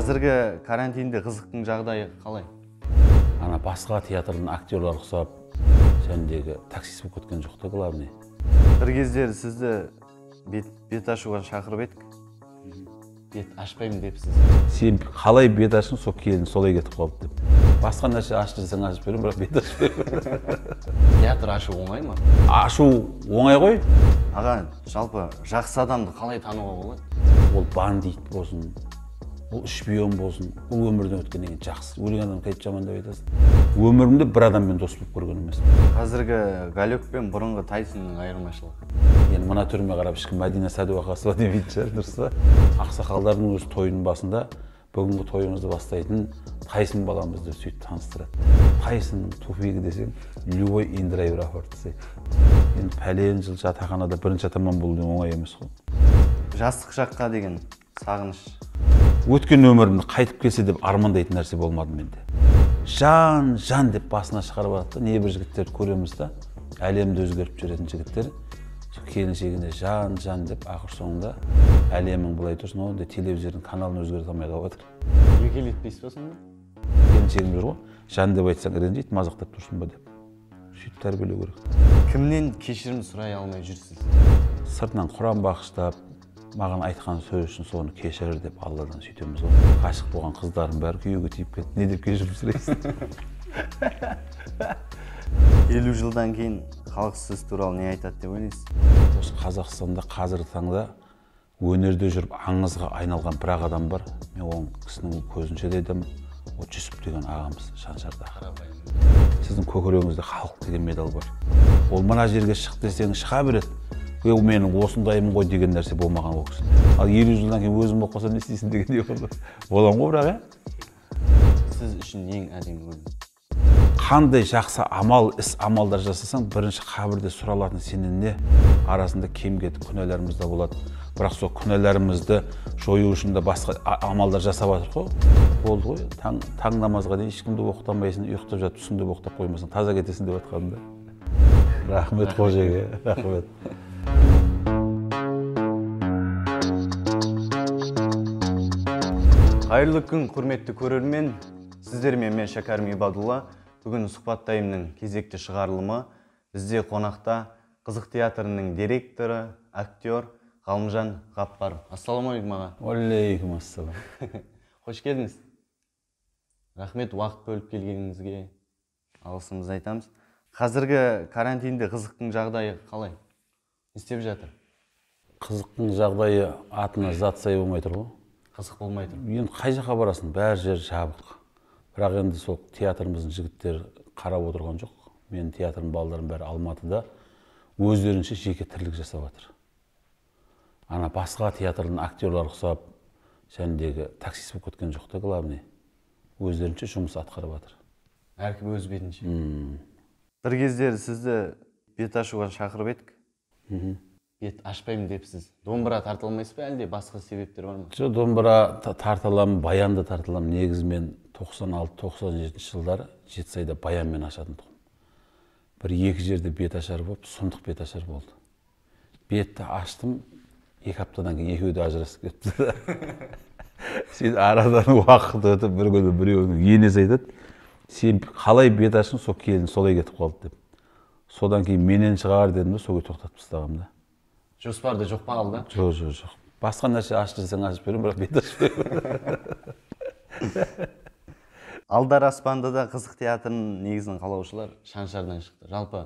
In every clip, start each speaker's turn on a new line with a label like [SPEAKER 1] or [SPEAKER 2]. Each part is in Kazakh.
[SPEAKER 1] Қазіргі карантинде қызықтың жағдайы қалай?
[SPEAKER 2] Ана басқа театрдың актерлары ұқсап, жәндегі таксист болып кеткен жоқ та, главный.
[SPEAKER 1] Бір кездері сізді бет ашуға шақырып едік. Бет ашпаймын депсіз.
[SPEAKER 2] Сен қалай бет аштың, сол келін солай кетіп қалды деп. Басқа нәрсе аш десең ашып беремін, бірақ бет ашпаймын.
[SPEAKER 1] Театр ашу оңай ма?
[SPEAKER 2] Ашу оңай ғой.
[SPEAKER 1] Аға, жалпы жақсы адамды қалай тануға болады?
[SPEAKER 2] Ол бандит болсын, ол шпион болсын, ол өмірден өткеннен кейін жақсы. Өлген адам қайтып жаман деп айтасың. Өмірімде бір адаммен дос болып көрген емеспін.
[SPEAKER 1] Қазіргі Галек пен бұрынғы Тайсонның айырмашылығы.
[SPEAKER 2] Енді мына түріме қарап ешкім Мәдина Сәдуақасова демейтін шығар, дұрыс па? Ақсақалдардың өз тойының басында бүгінгі тойымызды бастайтын Тайсон баламыз деп сөйтіп таныстырады. Тайсонның туфигі десең, любой индрайвер апарып тастайды. Енді пәлен жыл жатақханада бірінші атаман болу деген оңай емес қой.
[SPEAKER 1] Жастық шаққа деген сағыныш.
[SPEAKER 2] Өткен өмірімді қайтып келсе деп армандайтын нәрсе болмады менде. Жан, жан деп басына шығарып алады да, небір жігіттерді көреміз да, әлемді өзгертіп жүретін жігіттер, сол келіншегіне жан, жан деп ақыр соңында әлемің былай тұрсын, ондай телевизордың каналын өзгерте алмай қалып отыр.
[SPEAKER 1] Еркелетпейсіз ба сонда?
[SPEAKER 2] Келіншегім жүр ғой, жан деп айтсаң ренжиді, мазақтап тұрсың ба деп. Сөйтіп тәрбиелеу керек.
[SPEAKER 1] Кімнен кешірім сұрай алмай жүрсіз?
[SPEAKER 2] Сыртынан Құран бағыштап, маған айтқан сөз үшін соны кешір деп Алладан сөйтеміз ғой. Ғашық болған қыздардың бәрі күйеуге тиіп кетті. Не деп кешірім сұрайсың?
[SPEAKER 1] 50 жылдан кейін халық сіз туралы не айтады деп ойлайсыз?
[SPEAKER 2] Осы Қазақстанда қазіргі таңда өнерде жүріп аңызға айналған бір-ақ адам бар. Мен оның кісінің көзінше де айтамын. Ол Жүсіп деген ағамыз Шаншарда. Сіздің көкірегіңізде халық деген медаль бар. Ол мына жерге шық десең шыға береді. Ол менің осындаймын ғой деген нәрсе болмаған ол кісіде. Ал 50 жылдан кейін өзім болып қалсам не істейсің дегендей болды. Боламын ғой бірақ, ә?
[SPEAKER 1] Сіз үшін ең әдемі өлең.
[SPEAKER 2] Қандай жақсы амал, іс амалдар жасасаң, бірінші қабірде сұралатын сенен не? Арасында кем кетіп күнәларымыз да болады. Бірақ сол күнәларымызды жою үшін де басқа амалдар жасап жатыр ғой. Болды ғой, таң намазға дейін ешкімді боқтамайсың, ұйықтап жатып түсіңді боқтап қоймасаң, таза кетесің деп жатқанымда. Рахмет Қожеке, рахмет.
[SPEAKER 1] Қайырлы күн, құрметті көрермен. Сіздермен мен Шәкәрім Ибадулла. Бүгін сұхбаттайымның кезекті шығарылымы. Бізде қонақта Қызық театрының директоры, актер Ғалымжан Ғаппаров. Ассалаумағалейкум аға.
[SPEAKER 2] Уалейкум ассалам.
[SPEAKER 1] Қош келдіңіз. Рахмет уақыт бөліп келгеніңізге, алғысымызды айтамыз. Қазіргі карантинде қызықтың жағдайы қалай? Не істеп жатыр?
[SPEAKER 2] Қызықтың жағдайы атына зат сай болмай тұр ғой.
[SPEAKER 1] Қызық болмай тұр.
[SPEAKER 2] Енді қай жаққа барасың? Бәр жер жабық. Бірақ енді сол театрымыздың жігіттері қарап отырған жоқ. Менің театрым балдарым бәрі Алматыда өздерінше жеке тірлік жасап жатыр. Ана басқа театрдың актерлары ұқсап, жәндегі таксист болып кеткен жоқ та, главный. Өздерінше жұмыс атқарып жатыр.
[SPEAKER 1] Әркім өз бетінше. Бір кездері сізді бет ашуға шақырып едік. Бет ашпаймын депсіз. Домбыра тарта алмайсыз ба, әлде басқа себептер бар ма?
[SPEAKER 2] Жоқ, домбыра тарта аламын, баян да тарта аламын. Негізі мен 96-97 жылдары Жетісайда баянмен ашатын тұғым. Бір екі жерде бет ашар болып, сұмдық бет ашар болды. Бетті аштым, 2 аптадан кейін екеуі де ажырасып кетті. Сен арадан уақыт өтіп, бір күні біреуінің енесі айтады, сен қалай бет аштың, сол келін солай кетіп қалды деп. Содан кейін менен шығар дедім де, сол күйі тоқтатып тастағанмын да.
[SPEAKER 1] Жоспарда жоқ па қалды?
[SPEAKER 2] Жоқ, жоқ, жоқ. Басқа нәрсе аш десең ашып беремін, бірақ бет ашпаймын.
[SPEAKER 1] Алдар аспанда да Қызық театрының негізін қалаушылар Шаншардан шықты. Жалпы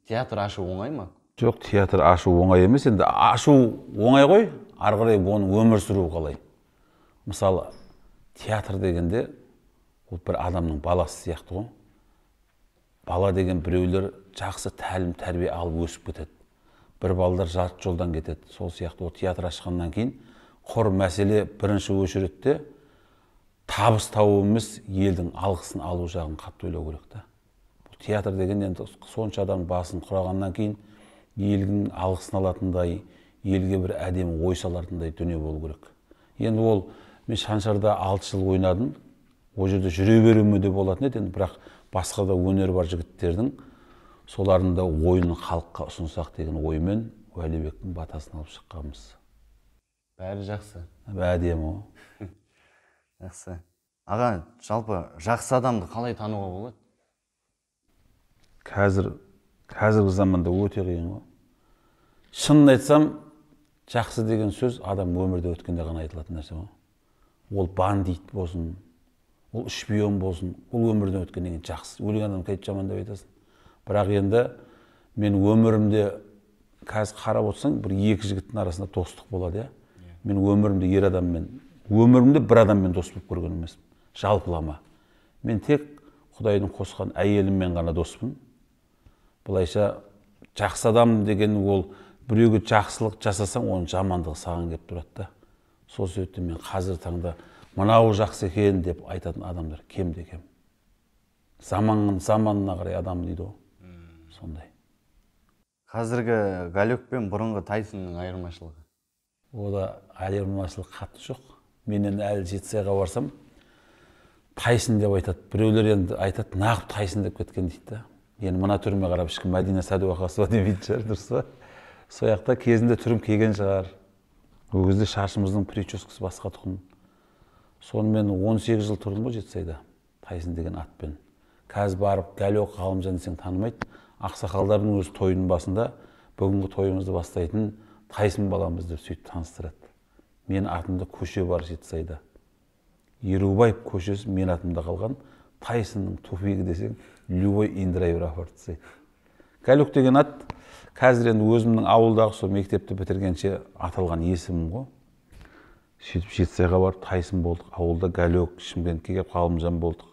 [SPEAKER 1] театр ашу оңай ма?
[SPEAKER 2] Жоқ, театр ашу оңай емес. Енді ашу оңай ғой, ары қарай оның өмір сүру қалай. Мысалы, театр дегенде ол бір адамның баласы сияқты ғой. Бала деген біреулер жақсы тәлім тәрбие алып өсіп кетеді. Бір балдар жарты жолдан кетеді. Сол сияқты ол театр ашқаннан кейін құр мәселе бірінші очередте табыс табу емес, елдің алғысын алу жағын қатты ойлау керек та. Бұл театр деген енді сонша адам басын құрағаннан кейін елдің алғысын алатындай, елге бір әдемі ой салатындай дүние болу керек. Енді ол мен Шаншарда 6 жыл ойнадым. Ол жерде жүре беруіме де болатын еді, енді бірақ басқа да өнері бар жігіттердің солардың да ойынын халыққа ұсынсақ деген оймен Уәлибектің батасын алып шыққанбыз.
[SPEAKER 1] Бәрі жақсы.
[SPEAKER 2] Әдемі ғой.
[SPEAKER 1] Жақсы. Аға, жалпы жақсы адамды қалай тануға болады?
[SPEAKER 2] Қазіргі заманда өте қиын ғой. Шынын айтсам, жақсы деген сөз адам өмірде өткенде ғана айтылатын нәрсе ғой. Ол бандит болсын, ол шпион болсын, ол өмірден өткеннен кейін жақсы. Өлген адам қайтып жаман деп айтасың. Бірақ енді мен өмірімде қазір қарап отырсаң, бір екі жігіттің арасында достық болады, иә? Мен өмірімде ер адаммен, өмірімде бір адаммен дос болып көрген емеспін. Жалпылама. Мен тек Құдайдың қосқан әйеліммен ғана доспын. Былайша жақсы адам деген ол біреуге жақсылық жасасаң, оның жамандығы саған келіп тұрады да. Сол себептен мен қазір таңда мынау жақсы екен деп айтатын адамдар кемде кем. Заманына қарай адам дейді ғой. Сондай.
[SPEAKER 1] Қазіргі Галек пен бұрынғы Тайсонның айырмашылығы?
[SPEAKER 2] Ода айырмашылық қатты жоқ. Мен енді әлі Жетісайға барсам, Тайсон деп айтады. Біреулер енді айтады, нағып Тайсон деп кеткен дейді да. Енді мына түріме қарап ешкім Мәдина Сәдуақасова демейтін шығар, дұрыс па? Сол жақта кезінде түрім келген шығар. Ол кезде шашымыздың прическасы басқа тұғын. Сонымен 18 жыл тұрдым ғой Жетісайда, Тайсон деген атпен. Қазір барып Галек Ғалымжан десең танымайды. Ақсақалдардың өзі тойдың басында бүгінгі тойымызды бастайтын Тайсон баламыз деп сөйтіп таныстырады. Мен атымда көше бар Жетісайда. Ерубаев көшесі мен атымда қалған. Тайсонның тупигі десең, любой индрайвер апарып тастайды. Галек деген ат қазір енді өзімнің ауылдағы сол мектепті бітіргенше аталған есімім ғой. Сөйтіп Жетісайға барып Тайсон болдық, ауылда Галек, Шымкентке келіп Ғалымжан болдық.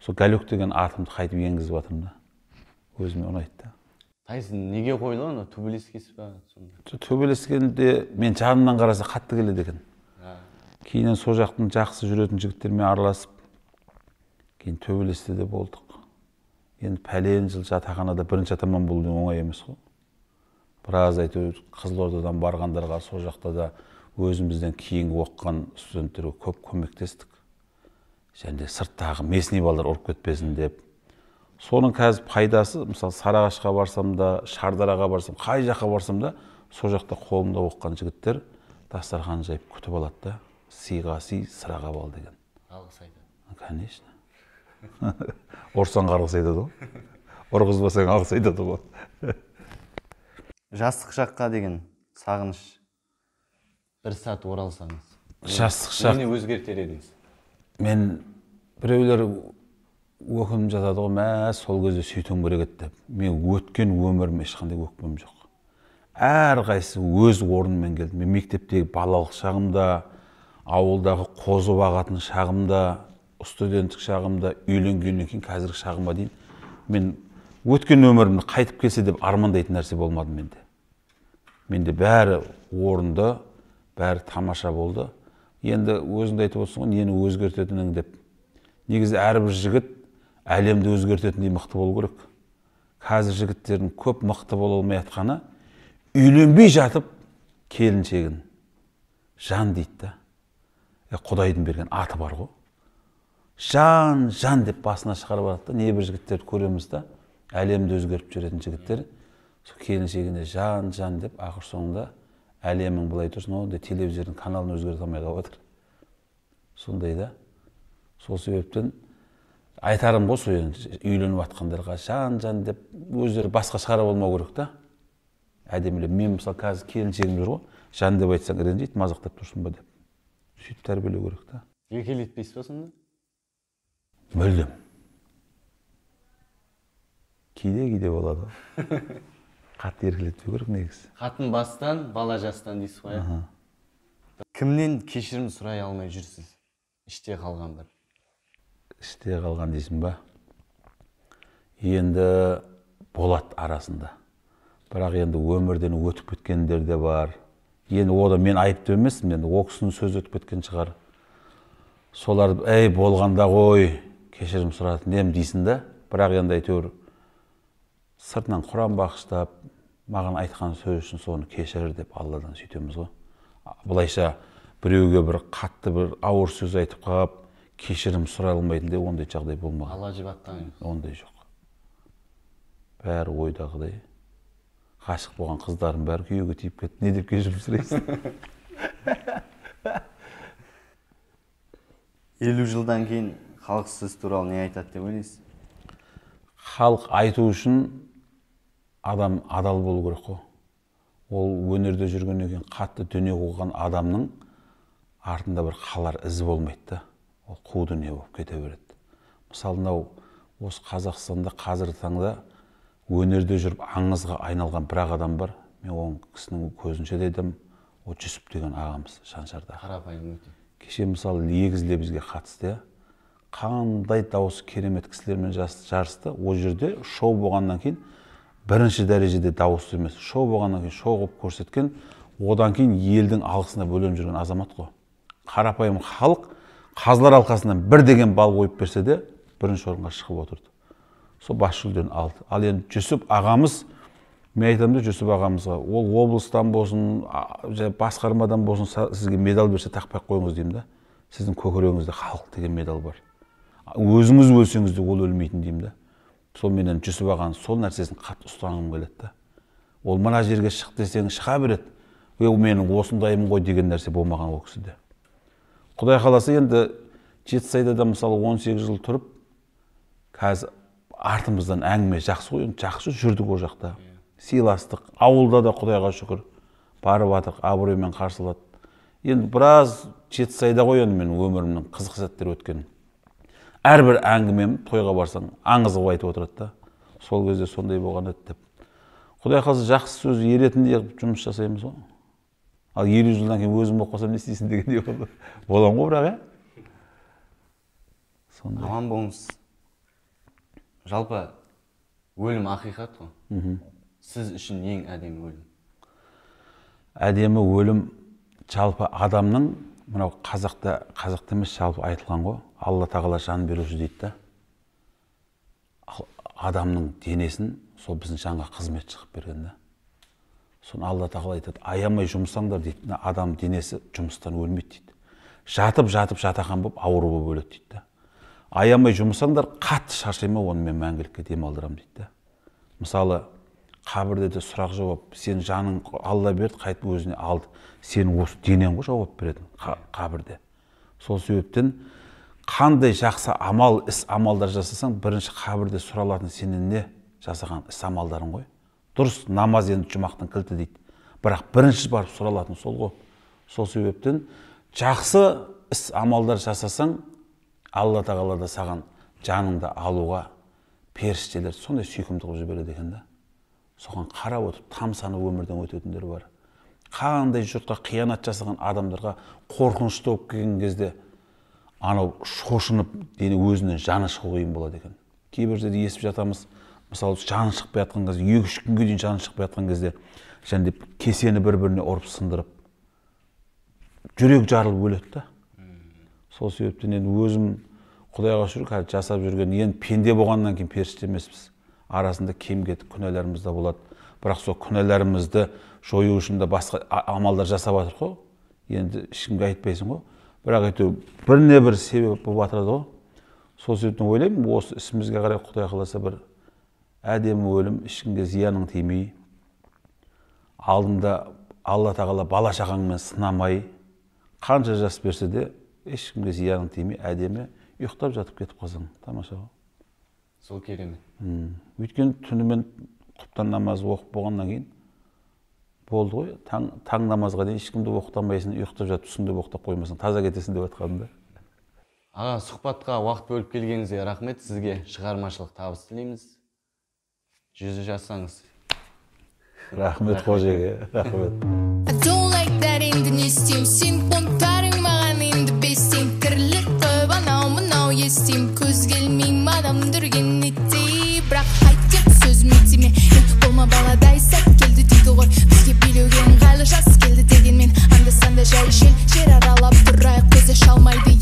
[SPEAKER 2] Сол Галек деген атымды қайтып енгізіп жатырмын да. Өзіме ұнайды да.
[SPEAKER 1] Тайсон неге қойылған? Төбелескесі ба сонда?
[SPEAKER 2] Төбелескенде мен жанымнан қараса қатты келеді екен. Кейіннен сол жақтың жақсы жүретін жігіттермен араласып, кейін төбелесте де болдық. Енді пәлен жыл жатақханада бірінші атаман болу деген оңай емес қой. Біраз әйтеуір Қызылордадан барғандарға сол жақта да өзімізден кейінгі оқыған студенттерге көп көмектестік. Және де сырттағы местный балалар ұрып кетпесін деп. Соның қазір пайдасы, мысалы Сарыағашқа барсам да, Шардараға барсам, қай жаққа барсам да, сол жақта қолымда оқыған жігіттер дастархан жайып күтіп алады да, сыйға сый, сыраға бал деген.
[SPEAKER 1] Алғыс айтады.
[SPEAKER 2] Конечно. Ұрсаң қарғыс айтады ғой. Ұрғызбасаң алғыс айтады ғой.
[SPEAKER 1] Жастық шаққа деген сағыныш бір сәт оралсаңыз.
[SPEAKER 2] Жастық шақ.
[SPEAKER 1] Нені өзгертер едіңіз?
[SPEAKER 2] Мен біреулер өкініп жатады ғой, мә, сол кезде сөйтуім керек еді деп. Мен өткен өмірім ешқандай өкпем жоқ. Әрқайсысы өз орнымен келді. Мен мектептегі балалық шағымда, ауылдағы қозы бағатын шағымда, студенттік шағымда, үйленгеннен кейін қазіргі шағыма дейін мен өткен өмірімді қайтып келсе деп армандайтын нәрсе болмады менде. Менде бәрі орынды, бәрі тамаша болды. Енді өзіңді айтып отырсың ғой, нені өзгертетінің деп. Негізі әрбір жігіт әлемді өзгертетіндей мықты болу керек. Қазір жігіттердің көп мықты бола алмай жатқаны үйленбей жатып келіншегін жан дейді да. Құдайдың берген аты бар ғой. Жан, жан деп басына шығарып алады да, небір жігіттерді көреміз да, әлемді өзгертіп жүретін жігіттер сол келіншегіне жан, жан деп ақыр соңында әлемің былай тұрсын, ондай телевизордың каналын өзгерте алмай қалып жатыр. Сондай да. Сол себептен айтарым ғой, сол енді үйленіп жатқандарға жан, жан деп өздері басқа шығара болмау керек та. Әдемілеп. Мен мысалы қазір келіншегім жүр ғой, жан деп айтсаң ренжиді, мазақтап тұрсың ба деп. Сөйтіп тәрбиелеу керек та.
[SPEAKER 1] Еркелетпейсіз ба сонда?
[SPEAKER 2] Мүлдем. Кейде-кейде болады. Қатты еркелетпеу керек негізі.
[SPEAKER 1] Қатын бастан, бала жастан дейсіз ғой, иә? Кімнен кешірім сұрай алмай жүрсіз? Іште қалған бір.
[SPEAKER 2] Іште қалған дейсің ба? Енді болады арасында. Бірақ енді өмірден өтіп кеткендер де бар. Енді о да мен айыпты емеспін, енді ол кісінің сөзі өтіп кеткен шығар. Солар, әй, болғанда ғой, кешірім сұратын ем дейсің да. Бірақ енді әйтеуір сыртынан Құран бағыштап, маған айтқан сөз үшін соны кешір деп Алладан сөйтеміз ғой. Былайша біреуге бір қатты бір ауыр сөз айтып қалып, кешірім сұрай алмайтын деп ондай жағдай болмаған.
[SPEAKER 1] Алла жұбатқан емес.
[SPEAKER 2] Ондай жоқ. Бәрі ойдағыдай. Ғашық болған қыздардың бәрі күйеуге тиіп кетті. Не деп кешірім сұрайсың?
[SPEAKER 1] 50 жылдан кейін халық сіз туралы не айтады деп ойлайсыз?
[SPEAKER 2] Халық айту үшін адам адал болу керек қой. Ол өнерде жүргеннен кейін қатты дүние қуған адамның артында бір қалар із болмайды да. Ол қу дүние болып кете береді. Мысалы, мынау осы Қазақстанда қазіргі таңда өнерде жүріп аңызға айналған бір-ақ адам бар. Мен оның кісінің көзінше де айтамын, ол Жүсіп деген ағамыз Шаншарда.
[SPEAKER 1] Қарапайым өте.
[SPEAKER 2] Кеше мысалы Егіз лебізге қатысты, қандай дауысы керемет кісілермен жарысты. Ол жерде шоу болғаннан кейін бірінші дәрежеде дауысы емес, шоу болғаннан кейін шоу қылып көрсеткен, одан кейін елдің алғысына бөленіп жүрген азамат қой. Қарапайым халық қазылар алқасынан бір деген бал қойып берсе де бірінші орынға шығып отырды. Сол бас жүлдені алды. Ал енді Жүсіп ағамыз, мен айтамын да Жүсіп ағамызға, ол облыстан болсын, басқармадан болсын, сізге медаль берсе тақпай қойыңыз деймін да. Сіздің көкірегіңізде халық деген медаль бар. Өзіңіз өлсеңіз де ол өлмейтін деймін да. Сол менен Жүсіп ағаның сол нәрсесін қатты ұстанғым келеді да. Ол мына жерге шық десең шыға береді. Ой, менің осындаймын ғой деген нәрсе болмаған ол кісіде. Құдай қаласа енді Жетісайда да мысалы 18 жыл тұрып, қазір артымыздан әңгіме жақсы ғой, енді жақсы жүрдік ол жақта. Сыйластық, ауылда да Құдайға шүкір барып жатырық, абыроймен қарсы алады. Енді біраз Жетісайда ғой енді менің өмірімнің қызық сәттері өткен. Әрбір әңгімем тойға барсаң аңыз қылып айтып отырады да. Сол кезде сондай болған еді деп. Құдай қаласа жақсы сөз еретіндей қылып жұмыс жасаймыз ғой. Ал 50 жылдан кейін өзім болып қалсам не істейсің дегендей болды. Боламын ғой бірақ, ә? Сондай.
[SPEAKER 1] Аман болыңыз. Жалпы өлім ақиқат қой. Сіз үшін ең әдемі өлім?
[SPEAKER 2] Әдемі өлім жалпы адамның, мынау қазақта, қазақта емес жалпы айтылған ғой, Алла тағала жан беруші дейді да. Ал адамның денесін сол біздің жанға қызмет шығып берген да. Соны Алла тағала айтады, аямай жұмсаңдар дейді, мына адам денесі жұмыстан өлмейді дейді. Жатып-жатып жатақан болып ауру болып өледі дейді да. Аямай жұмсаңдар, қатты шаршай ма, оны мен мәңгілікке демалдырамын дейді да. Мысалы, қабірде де сұрақ жауап, сен жаның Алла берді, қайтып өзіне алды. Сен осы денең ғой жауап беретін қабірде. Сол себептен қандай жақсы амал, іс амалдар жасасаң, бірінші қабірде сұралатын сенен не жасаған іс амалдарың ғой. Дұрыс, намаз енді жұмақтың кілті дейді. Бірақ бірінші барып сұралатын сол ғой. Сол себептен жақсы іс амалдар жасасаң, Алла тағала да саған жаныңды алуға періштелер сондай сүйкімді қылып жібереді екен да. Соған қарап отырып тамсанып өмірден өтетіндер бар. Қандай жұртқа қиянат жасаған адамдарға қорқынышты болып келген кезде анау шошынып дене өзінен жаны шығу қиын болады екен. Кейбір жерде естіп жатамыз, мысалы жаны шықпай жатқан кезде, 2-3 күнге дейін жаны шықпай жатқан кезде және кесені бір-біріне ұрып сындырып, жүрек жарылып өледі да. Сол себептен енді өзім Құдайға шүкір қазір жасап жүрген, енді пенде болғаннан кейін періште емеспіз. Арасында кем кетік күнәларымыз да болады. Бірақ сол күнәларымызды жою үшін де басқа амалдар жасап жатырмық қой. Енді ешкімге айтпайсың ғой. Бірақ әйтеуір біріне бір себеп болып жатырады ғой. Сол себептен ойлаймын, осы ісімізге қарай Құдай қаласа бір әдемі өлім, ешкімге зияның тимей, алдында Алла тағала бала шағаңмен сынамай, қанша жас берсе де ешкімге зияның тимей, әдемі ұйықтап жатып кетіп қалсаң, тамаша ғой.
[SPEAKER 1] Сол керемет.
[SPEAKER 2] Өйткені түнімен құптан намазы оқып болғаннан кейін болды ғой, таң намазға дейін ешкімді оқытамайсың, ұйықтап жатып түсіңде боқтап қоймасаң, таза кетесің деп айтқаным да.
[SPEAKER 1] Аға, сұхбатқа уақыт бөліп келгеніңізге рахмет, сізге шығармашылық табыс тілейміз. Жүзі жасаңыз.
[SPEAKER 2] Рахмет, Қожеке, рахмет.
[SPEAKER 3] I don't like that енді не істеймін, сен қонтарың маған енді бестен, тірлік қып анау мынау естеймін, көз келмеймін адам дүрген неттей, бірақ айт деп сөзіме тиме, ей болма баладай сәт келді дейді ғой, бізге билеуге ыңғайлы жас келді дегенмен, анда-санда жай жел, жер аралап тұрайық, көзі шалмайды.